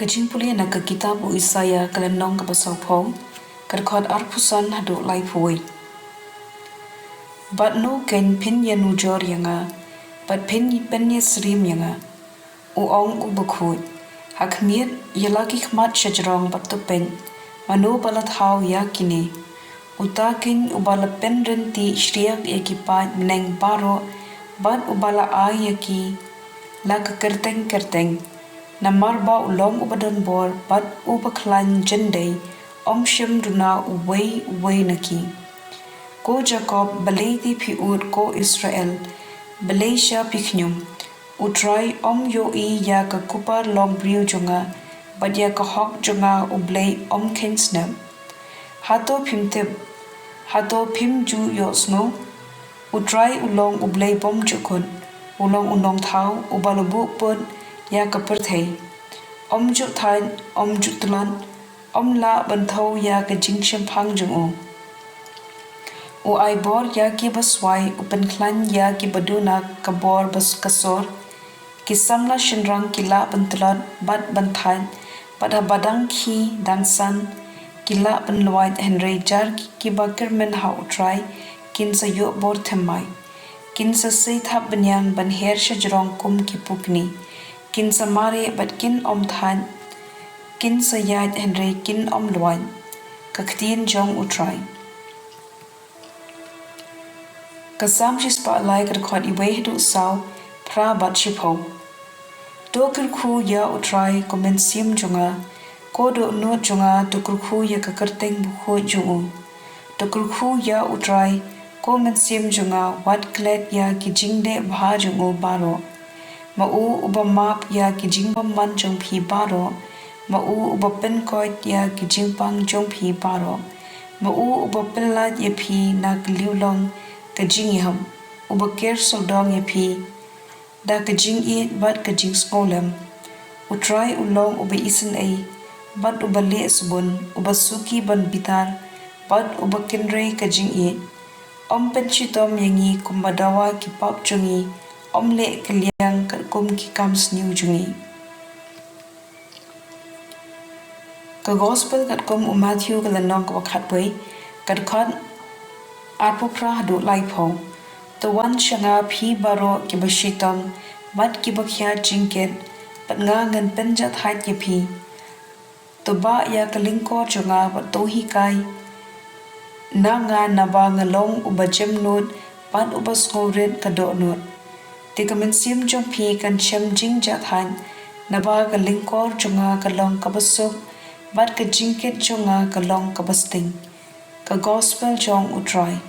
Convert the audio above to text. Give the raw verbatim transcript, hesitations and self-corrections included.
Ka jingpule na ka kitab u Isaïah ka lynnong kaba sawphew, ka dkhot arphew san haduh laiphew wei. Bad no keiñ phin ïanujor ïa nga, bad phin pynïasyriem ïa nga, u ong u bakhuid. Ha khmied, ïa la ki khmat shajrong bad to peit, mano ba la thaw ïa kine. Uta keiñ uba la pynryntih shriak ïa ki paid bneng baroh, bad uba la ai ïa ki la ka kyrteng kyrteng. Namar ba u long uba don bor bad uba khlaiñ jyndei, ym shym duna uwei uwei na ki. Ko Jakob, balei te phi ud, ko Israel, balei sha phi khñium? U Trai ym ïohi ïa ka kupar longbriew jong nga, bad ïa ka hok jong nga U Blei ym kheiñ snep. Hato phim tip? Hato phim ju ïohsngew? U Trai u long U Blei bymjukut, u long u nongthaw uba la buh put ïa ka pyrthei. Ym ju thait, ym ju tlot, ym lah ban thew ïa ka jingshemphang jong u. U ai bor ïa ki baswai, u pynkhlaiñ ïa ki baduna ka bor bad ka sor. Ki samla shynrang ki lah ban tlot bad ban thait, bad haba dang khie dang san ki lah ban lwait, hynrei jar ki, kiba kyrmen ha U Trai kin sa ïoh bor thymmai. Kin sa sei thap bniang ban her shajrong kum ki pukni. Kin sa mareh bad kin ym thait. Kin sa ïaid hynrei kin ym lwait. Ka ktien jong U Trai. Ka Salm shispah lai, ka dkhot iwei haduh saw, phra bad shiphew. To kyrkhu ïa U Trai, ko mynsiem jong nga, ko dohnud jong nga, to kyrkhu ïa ka kyrteng bakhuid jong u. To kyrkhu ïa U Trai, ko mynsiem jong nga, wat klet ïa ki jingdih bha jong u baroh. Ma u uba map ïa ki jingbymman jong phi baroh, ma u uba pynkoit ïa ki jingpang jong phi baroh, ma u uba pyllait ïa phi na ka liwlong ka jingïap, uba ker sawdong ïa phi da ka jingïeit bad ka jingsngewlem. U Trai u long uba isynei bad uba leh sbun, uba suki ban bitar bad uba kynrei ka jingïeit. Ym pynshitom ïa ngi kumba dawa ki pap jong ngi, ym leh kylliang katkum ki kam sniew jong ngi. Ka Gospel katkum u Matthew, ka lynnong kaba khatwei, ka dkhot arphew phra haduh laiphew. To wan sha nga phi baroh kiba shitom bad kiba khia jingkit, bad nga ngan pynjahthait ïa phi. To bah ïa ka lyngkor jong nga bad to hikai na nga, naba nga long uba jemnud bad uba sngewrit ka dohnud. Te ka mynsiem jong phi kan shem jingjahthait, naba ka lyngkor jong nga ka long kaba suk, bad ka jingkit jong nga ka long kaba sting. Ka Gospel jong U Trai.